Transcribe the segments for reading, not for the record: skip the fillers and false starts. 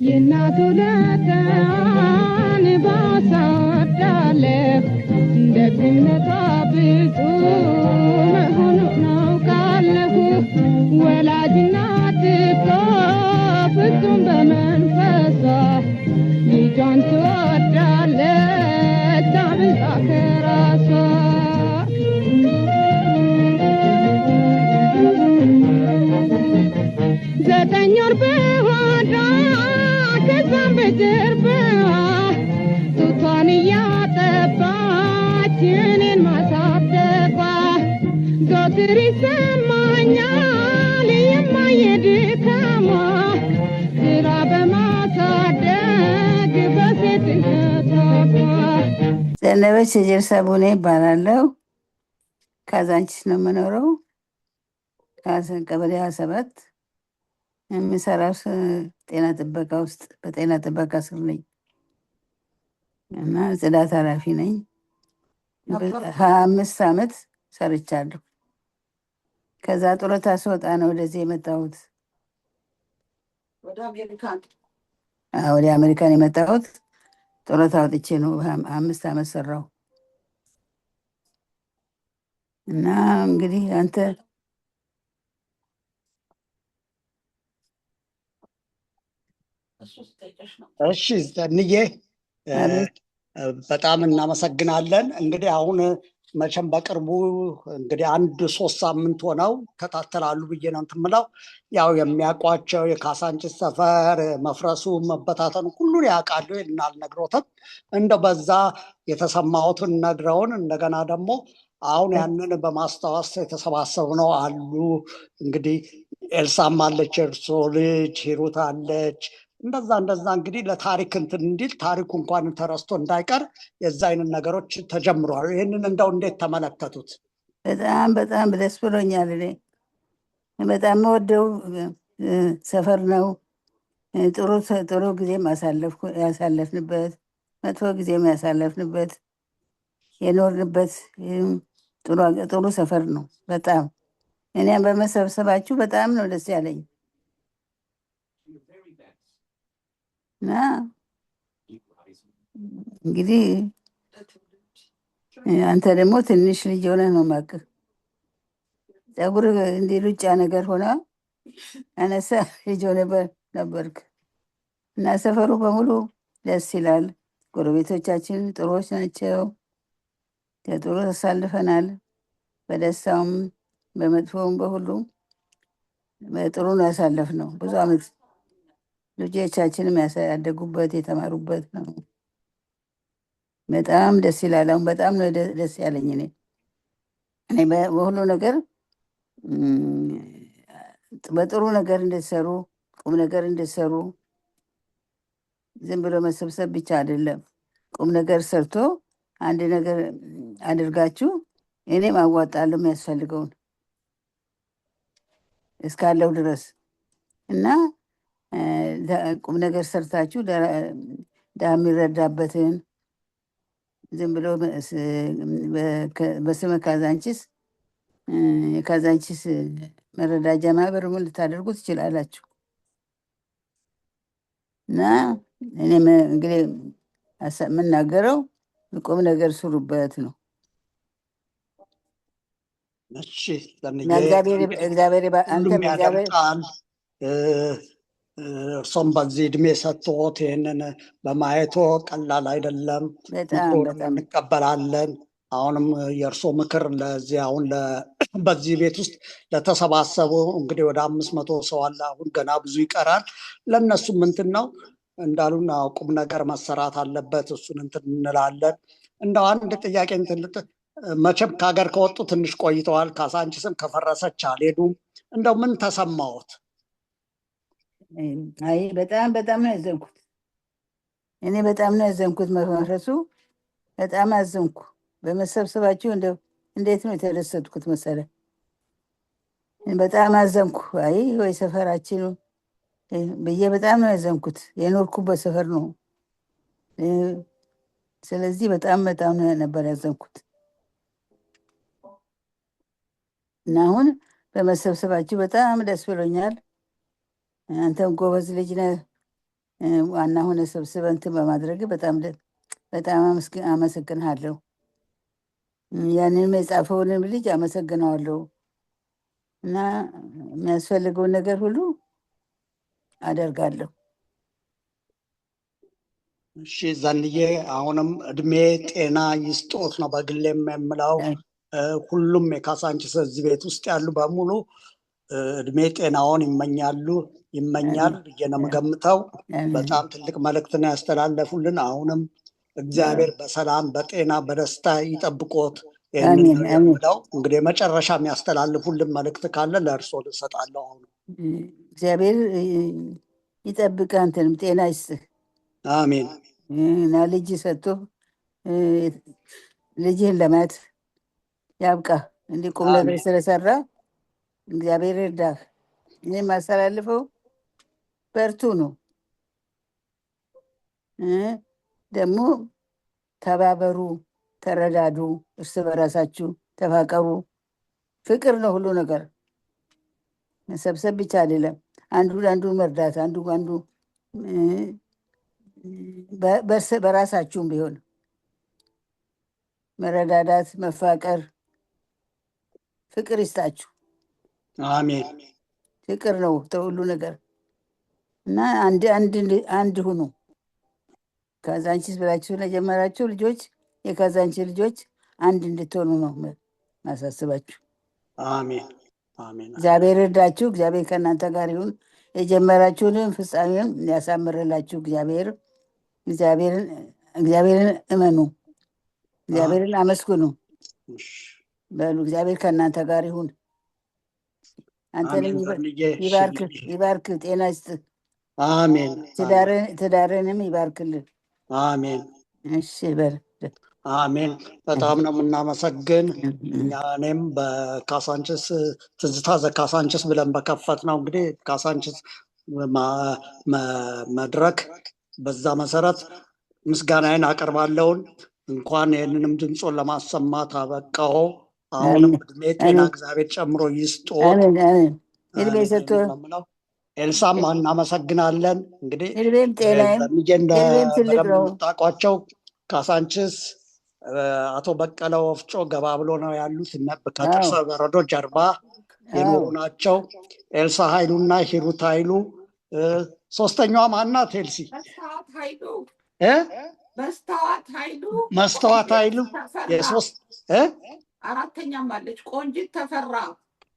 የእናቱ ለታን ባሳወዳለሁ ደግነቷ ብዙ መሆኑን አውቃለሁ። ወላጅ እናት እኮ ፍጹም በመንፈሷ ልጇን ትወዳለች አብልጣ ከራሷ። 9 ወር በሆዷ ከዛም በጀርባዋ ጡቷን እያጠባች እኔን ማሳደጓ ዘወትር ይሰማኛል የማየ ድካሟ ስራ በማሳደግ በሴትነቷ። ዘነበች የጀርሳ ቡኔ ይባላለሁ። ካዛንቺስ ነው የምኖረው። ቀበሌ 27 የምሰራው ጤና ጥበቃ ውስጥ በጤና ጥበቃ ስር ነኝ እና ጽዳት ኃላፊ ነኝ። 25 ዓመት ሰርቻለሁ። ከዛ ጡረታ ስወጣ ነው ወደዚህ የመጣሁት። ወደ አሜሪካን? አዎ፣ ወደ አሜሪካን የመጣሁት ጡረታ ወጥቼ ነው። 5 ዓመት ሰራሁ እና እንግዲህ አንተ እሺ ዘንዬ፣ አቤት። በጣም እናመሰግናለን። እንግዲህ አሁን መቼም በቅርቡ እንግዲህ አንድ 3 ሳምንት ሆነው ይከታተላሉ ብዬ ነው እንትን የምለው። ያው የሚያውቋቸው የካሳንቺስ ሰፈር መፍረሱ መበታተኑ ሁሉን ያውቃሉ። ይሄን አልነግሮትም። እንደው በዛ የተሰማሁትን ነግረውን እንደገና ደግሞ አሁን ያንን በማስታወስ የተሰባሰቡ ነው አሉ። እንግዲህ ኤልሳም አለች፣ የእርሶ ልጅ ሂሩት አለች። እንደዛ እንደዛ እንግዲህ ለታሪክ እንትን እንዲል ታሪኩ እንኳን ተረስቶ እንዳይቀር የዛ አይነት ነገሮች ተጀምረዋል። ይህንን እንደው እንዴት ተመለከቱት? በጣም በጣም ደስ ብሎኛል። እኔ በጣም የምወደው ሰፈር ነው። ጥሩ ጊዜ ያሳለፍንበት፣ መጥፎ ጊዜም ያሳለፍንበት፣ የኖርንበት ጥሩ ሰፈር ነው። በጣም እኔም በመሰብሰባችሁ በጣም ነው ደስ ያለኝ። እና እንግዲህ አንተ ደግሞ ትንሽ ልጅ ሆነህ ነው የማውቅህ። ፀጉር እንዲህ ሉጫ ነገር ሆነ አነሳ ልጅ ሆነህ ነበርክ። እና ሰፈሩ በሙሉ ደስ ይላል። ጎረቤቶቻችን ጥሩዎች ናቸው። ጥሩ ተሳልፈናል። በደስታውም በመጥፎውም በሁሉም ጥሩ ነው ያሳለፍነው። ብዙ አመት ልጆቻችንም ያሳደጉበት የተማሩበት ነው። በጣም ደስ ይላል። አሁን በጣም ነው ደስ ያለኝ። እኔ በሁሉ ነገር በጥሩ ነገር እንድትሰሩ፣ ቁም ነገር እንድትሰሩ፣ ዝም ብሎ መሰብሰብ ብቻ አይደለም። ቁም ነገር ሰርቶ አንድ ነገር አድርጋችሁ እኔም አዋጣለሁ የሚያስፈልገውን እስካለው ድረስ እና ቁም ነገር ሰርታችሁ ድሀ የሚረዳበትን ዝም ብሎ በስመ ካዛንቺስ የካዛንቺስ መረዳጃ ማህበር ምን ልታደርጉ ትችላላችሁ። እና እኔም እንግዲህ የምናገረው ቁም ነገር ስሩበት ነው። እሺ፣ ዘንዬ፣ እና እግዚአብሔር ሁሉም አንተም እግዚአብሔር ያደምጣል። እርሶም በዚህ እድሜ ሰጥቶት ይሄንን በማየቶ ቀላል አይደለም። በጣም ምክሩን በጣም እንቀበላለን። አሁንም የእርሶ ምክር ለዚህ አሁን በዚህ ቤት ውስጥ ለተሰባሰቡ እንግዲህ ወደ 500 ሰው አለ። አሁን ገና ብዙ ይቀራል። ለነሱም እንትን ነው እንዳሉን ቁም ነገር መሰራት አለበት። እሱን እንትን እንላለን። እንደው አንድ ጥያቄ እንትን መቼም ከሀገር ከወጡ ትንሽ ቆይተዋል። ካሳንቺስም ከፈረሰች አልሄዱም። እንደው ምን ተሰማዎት? አይ በጣም በጣም ነው ያዘንኩት። እኔ በጣም ነው ያዘንኩት። መፍረሱ በጣም አዘንኩ። በመሰብሰባችሁ እንደው እንዴት ነው የተደሰትኩት መሰለህ። በጣም አዘንኩ። አይ ወይ ሰፈራችን ብዬ በጣም ነው ያዘንኩት። የኖርኩበት ሰፈር ነው። ስለዚህ በጣም በጣም ነው ነበር ያዘንኩት። እና አሁን በመሰብሰባችሁ በጣም ደስ ብሎኛል። አንተም ጎበዝ ልጅ ነህ። ዋና ሆነ ሰብስበህ እንትን በማድረግ በጣም በጣም አመሰግንሃለሁ። ያንንም የጻፈውንም ልጅ አመሰግነዋለሁ። እና የሚያስፈልገውን ነገር ሁሉ አደርጋለሁ። እሺ ዘንዬ፣ አሁንም እድሜ ጤና ይስጦት ነው በግሌም የምለው። ሁሉም የካሳንቺስ እዚህ ቤት ውስጥ ያሉ በሙሉ እድሜ ጤናውን ይመኛሉ ይመኛል ብዬ ነው የምገምተው። በጣም ትልቅ መልእክት ነው ያስተላለፉልን። አሁንም እግዚአብሔር በሰላም በጤና በደስታ ይጠብቆት። ይህንን ነው የምለው። እንግዲህ የመጨረሻ የሚያስተላልፉልን መልእክት ካለ ለእርስዎ ልሰጣለሁ። አሁን እግዚአብሔር ይጠብቅህ፣ አንተንም ጤና ይስጥህ። አሜን። እና ልጅ ሰጥቶ ልጅህን ለማየት ያብቃ። እንዲህ ቁም ነገር ስለሰራ እግዚአብሔር ይርዳህ። እኔ የማስተላልፈው በርቱ ነው። ደግሞ ተባበሩ፣ ተረዳዱ፣ እርስ በራሳችሁ ተፋቀሩ። ፍቅር ነው ሁሉ ነገር። መሰብሰብ ብቻ አይደለም። አንዱ ለአንዱ መርዳት፣ አንዱ አንዱ በራሳችሁም ቢሆን መረዳዳት፣ መፋቀር፣ ፍቅር ይስጣችሁ። አሜን። ፍቅር ነው ሁሉ ነገር እና አንድ አንድ አንድ ሁኑ። ካዛንቺስ ብላችሁ ለጀመራችሁ ልጆች የካዛንቺስ ልጆች አንድ እንድትሆኑ ነው ማሳስባችሁ። አሜን። አሜን። እግዚአብሔር ይርዳችሁ። እግዚአብሔር ከእናንተ ጋር ይሁን። የጀመራችሁንም ፍጻሜውን ያሳምርላችሁ እግዚአብሔር። እግዚአብሔርን እመኑ፣ እግዚአብሔርን አመስግኑ በሉ። እግዚአብሔር ከእናንተ ጋር ይሁን። አንተንም ይባርክ ይባርክ፣ ጤና ይስጥህ። አሜን። ትዳርንም ይባርክልን። አሜን። እሺ በል። አሜን። በጣም ነው የምናመሰግን። እኛ እኔም በካሳንችስ ትዝታ ዘካሳንችስ ብለን በከፈት ነው እንግዲህ ካሳንችስ መድረክ በዛ መሰረት ምስጋናዬን አቀርባለሁን። እንኳን ይህንንም ድምፆን ለማሰማት አበቃሁ። አሁንም እድሜ ጤና እግዚአብሔር ጨምሮ ይስጦት። እድሜ ሰጥቶ ኤልሳም እናመሰግናለን። እንግዲህ እድሜም ጤናም ትልቅ ነው። የምታውቋቸው ካሳንችስ አቶ በቀለ ወፍጮ ገባ ብሎ ነው ያሉት። ከጥርሰ በረዶ ጀርባ የኖሩ ናቸው። ኤልሳ ኃይሉና ሂሩት ኃይሉ። ሶስተኛዋ ማናት? ኤልሲ መስተዋት ኃይሉ። የሶስት አራተኛም አለች። ቆንጂት ተፈራ።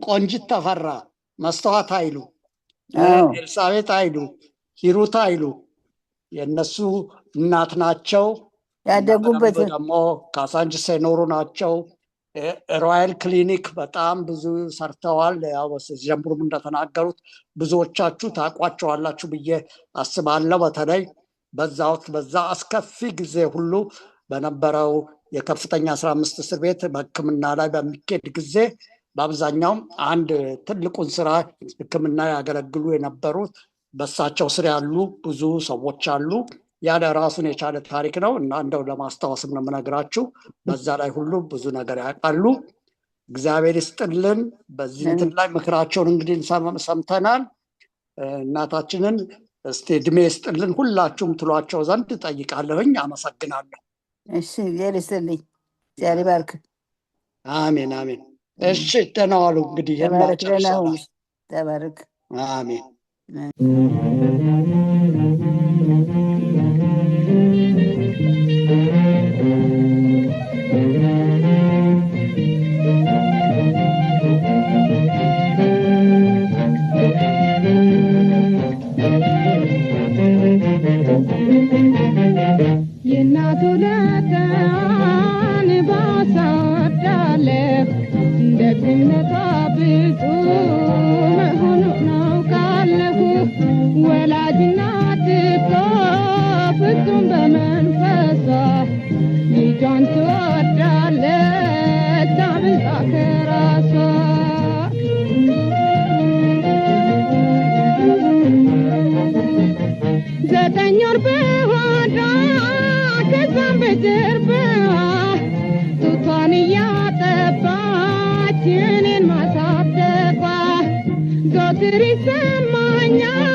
ቆንጂት ተፈራ፣ መስተዋት ኃይሉ፣ ኤልሳቤጥ ኃይሉ፣ ሂሩት ኃይሉ የእነሱ እናት ናቸው። ያደጉበት ደግሞ ካሳንችስ የኖሩ ናቸው። ሮያል ክሊኒክ በጣም ብዙ ሰርተዋል። ያው ሲጀምሩም እንደተናገሩት ብዙዎቻችሁ ታውቋቸዋላችሁ ብዬ አስባለሁ። በተለይ በዛ ወቅት በዛ አስከፊ ጊዜ ሁሉ በነበረው የከፍተኛ 15 እስር ቤት በሕክምና ላይ በሚኬድ ጊዜ በአብዛኛውም አንድ ትልቁን ስራ ሕክምና ያገለግሉ የነበሩት በሳቸው ስር ያሉ ብዙ ሰዎች አሉ። ያለ ራሱን የቻለ ታሪክ ነው እና እንደው ለማስታወስም ነው የምነግራችሁ። በዛ ላይ ሁሉ ብዙ ነገር ያውቃሉ። እግዚአብሔር ይስጥልን። በዚህ እንትን ላይ ምክራቸውን እንግዲህ ሰምተናል። እናታችንን እስቲ እድሜ ይስጥልን ሁላችሁም ትሏቸው ዘንድ ጠይቃለሁኝ። አመሰግናለሁ። እሺ፣ እግዚአብሔር ይስጥልኝ። እግዚአብሔር ይባርክ። አሜን አሜን። እሺ፣ ደህና ዋሉ። እንግዲህ ተባረክ። ደህና ሁኑ። ተባረክ። አሜን። የእናቱ ለታን ባሳወዳለሁ ደግነቷ ብዙ መሆኑን አውቃለሁ። ወላጅ እናቴን ዘወትር ይሰማኛል።